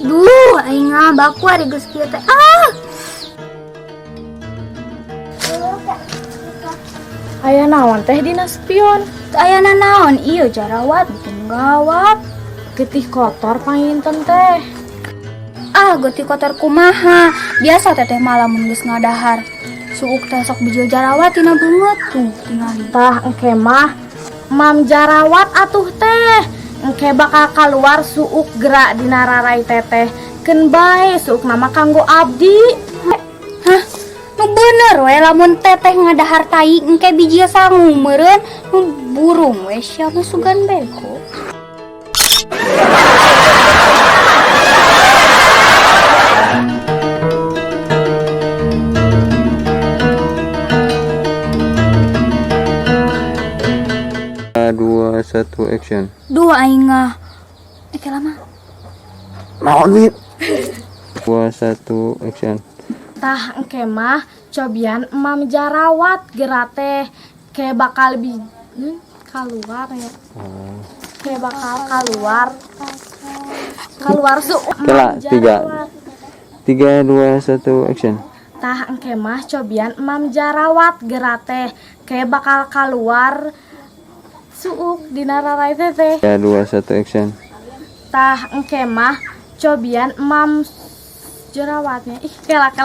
Duh, aing ngabaku ari geus kieu teh. Ah, Aya naon teh dina spion? Teu aya nanaon ieu jarawat bikin gawat. Getih kotor panginten teh. Ah, getih kotor kumaha? Biasa teteh malah mun geus ngadahar. Suuk teh sok bijil jarawat tina beungeut tuh tingali. Tah engke mah mam jarawat atuh teh. Engke bakal kaluar suuk gerak dina rarai teteh. Keun bae suuk nama kanggo abdi. Hah? Nu bener we lamun teteh ngadahar tai engke bijil sangu meureun nu burung we sia mah sugan bego. Dua, satu, action. Duh aing ah. Eh lama. Naon nih? Dua, satu, action. Tah engke mah cobian emam jarawat gerak teh. Ke bakal bi kaluar ya. Ke bakal kaluar. Kaluar suuk Kela, emam tiga. jarawat. Tiga, dua, satu, action. Tah engke mah cobian emam jarawat gerak teh. Ke bakal kaluar suuk dina rarai teteh. Tiga, dua, satu, action. Tah engke mah cobian emam jerawatnya. Ih, kela kela.